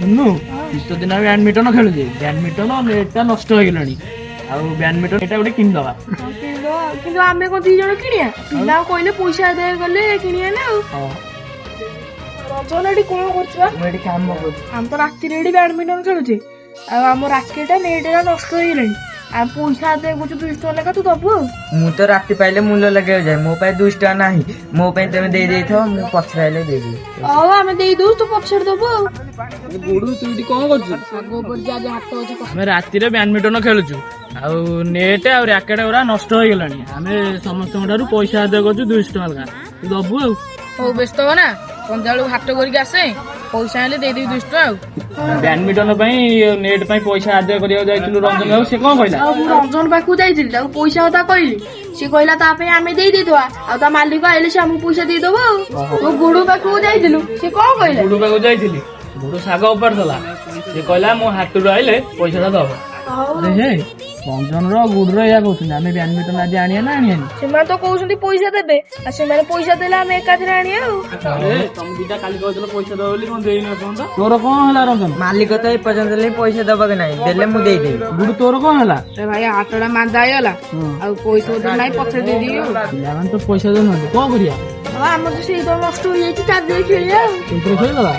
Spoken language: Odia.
ମୁନୁ, ଶୀତ ଦିନ ଆମେ ବ୍ୟାଡମିଣ୍ଟନ ଖେଳୁଛେ। ବ୍ୟାଡମିଣ୍ଟନ ନେଟ୍ଟା ନଷ୍ଟ ହେଇଗଲାଣି, ଆଉ ବ୍ୟାଡମିଣ୍ଟନ ଏଇଟା ଗୋଟେ କିଣିଦବା। ହଁ, କିଣିଦବା ଆଉ। କିନ୍ତୁ ଆମେ କଣ 2 ଜଣ କିଣିବା? ପିଲାଙ୍କୁ କହିଲେ ପଇସା ଆଦାୟ କଲେ କିଣିବା ନା ଆଉ। ହଁ। ରଜନ, ଏଠି କଣ କରୁଛୁ ବା? ମୁଁ ଏଠି କାମ କରୁଛି। ଆମେ ତ ରାତିରେ ଏଠି ବ୍ୟାଡମିଣ୍ଟନ ଖେଳୁଛେ, ଆଉ ଆମ ରାକେଟ ନେଟ୍ ନଷ୍ଟ ହେଇଗଲାଣି। ଆମେ ପଇସା ଆଦାୟ କରୁଛୁ 200 ଟଙ୍କା ଲେଖା, ତୁ ଦବୁ ଆଉ। ମୁଁ ତ ରାତି ପାଇଲେ ମୂଲ ଲଗେଇବାକୁ ଯାଏ। ମୋ ପାଇଁ 200 ଟଙ୍କା ନାହିଁ। ମୋ ପାଇଁ ତମେ ଦେଇ ଦେଇଥାଅ, ମୁଁ ପଛରେ ଆଇଲେ ଦେଇଦେବି। ହଉ, ଆମେ ଦେଇଦବୁ, ତୁ ପଛରେ ଦବୁ ଆଉ। ଗୁଡୁ, ତୁ ଏଠି କଣ କରୁଛୁ? ଶାଗ ଉପରେ ଯାହା ହାତ ଅଛି। ଆମେ ରାତିରେ ବ୍ୟାଡମିଣ୍ଟନ ଖେଳୁଛୁ, ଆଉ ନେଟ୍ ଆଉ ରାକେଟ ଗୁରା ନଷ୍ଟ ହେଇଗଲାଣି। ଆମେ ସମସ୍ତଙ୍କ ଠାରୁ ପଇସା ଆଦାୟ କରୁଛୁ 200 ଟଙ୍କା ଲେଖା, ତୁ ଦବୁ ଆଉ। ହଉ, ବ୍ୟସ୍ତ ହବ ନା। ସନ୍ଧ୍ୟାବେଳକୁ ହାଟ କରିକି ଆସେ, ପଇସା ଆଣିଲେ ଦେଇଦେବି 200 ଟଙ୍କା ଆଉ। ବ୍ୟାଡମିଣ୍ଟନ ପାଇଁ, ନେଟ୍ ପାଇଁ ପଇସା ଆଦାୟ କରିବାକୁ ଯାଇଥିଲୁ ରଞ୍ଜନ ବାବୁ, ସେ କଣ କହିଲା? ଆଉ ମୁଁ ରଞ୍ଜନ ପାଖକୁ ଯାଇଥିଲି, ତାକୁ ପଇସା କଥା କହିଲି। ସେ କହିଲା ତା ପାଇଁ ଆମେ ଦେଇ ଦେଇଦବା, ଆଉ ତା ମାଲିକ ଆଇଲେ ସେ ଆମକୁ ପଇସା ଦେଇଦବ। ଆଉ ତୁ ଗୁଡୁ ପାଖକୁ ଯାଇଥିଲୁ, ସେ କଣ କହିଲା? ଗୁଡୁ ପାଖକୁ ଯାଇଥିଲି, ଗୁଡୁ ଶାଗ ଉପାଡୁଥିଲା। ସେ କହିଲା ମୋ ହାଟରୁ ଆଇଲେ ପଇସାଟା ଦବ। ହଉ। ଆରେ ହେ, ରଞ୍ଜନର ଗୁଡୁର ଏଇଆ କହୁଛନ୍ତି, ଆମେ ବ୍ୟାଡମିଣ୍ଟନ ଆଜି ଆଣିବା ନା ଆଣିବାନି? ସେମାନେ ତ କହୁଛନ୍ତି ପଇସା ଦେବେ, ଆଉ ସେମାନେ ପଇସା ଦେଲେ ଆମେ ଏକାଥରେ ଆଣିବା ଆଉ। ତମେ ଦିଟା କାଲି କହିଥିଲ ପଇସା ଦବ ବୋଲି, କଣ ଦେଇନ ଏପର୍ଯ୍ୟନ୍ତ? ତୋର କଣ ହେଲା ରଞ୍ଜନ? ମାଲିକ ତ ଏପର୍ଯ୍ୟନ୍ତ ହେଲେ ପଇସା ଦବାକୁ ନାହିଁ, ଦେଲେ ମୁଁ ଦେଇଦେବି। ଗୁଡୁ, ତୋର କଣ ହେଲା? ଏ ଭାଇ, ହାଟଟା ମାନ୍ଦା ହେଇଗଲା, ଆଉ ପଇସା ପତ୍ର ନାହିଁ, ପଛରେ ଦେଇଦେବି ଆଉ। ପିଲାମାନେ ତ ପଇସା ଦଉନାହାନ୍ତି, କଣ କରିବା? ଆଉ ଆମର ତ ସେଇ ତ ନଷ୍ଟ ହେଇଯାଇଛି, ତା ଦେହରେ ଖେଳିବା ଆଉ। ସେଇଥିରେ ଖେଳିଦବା।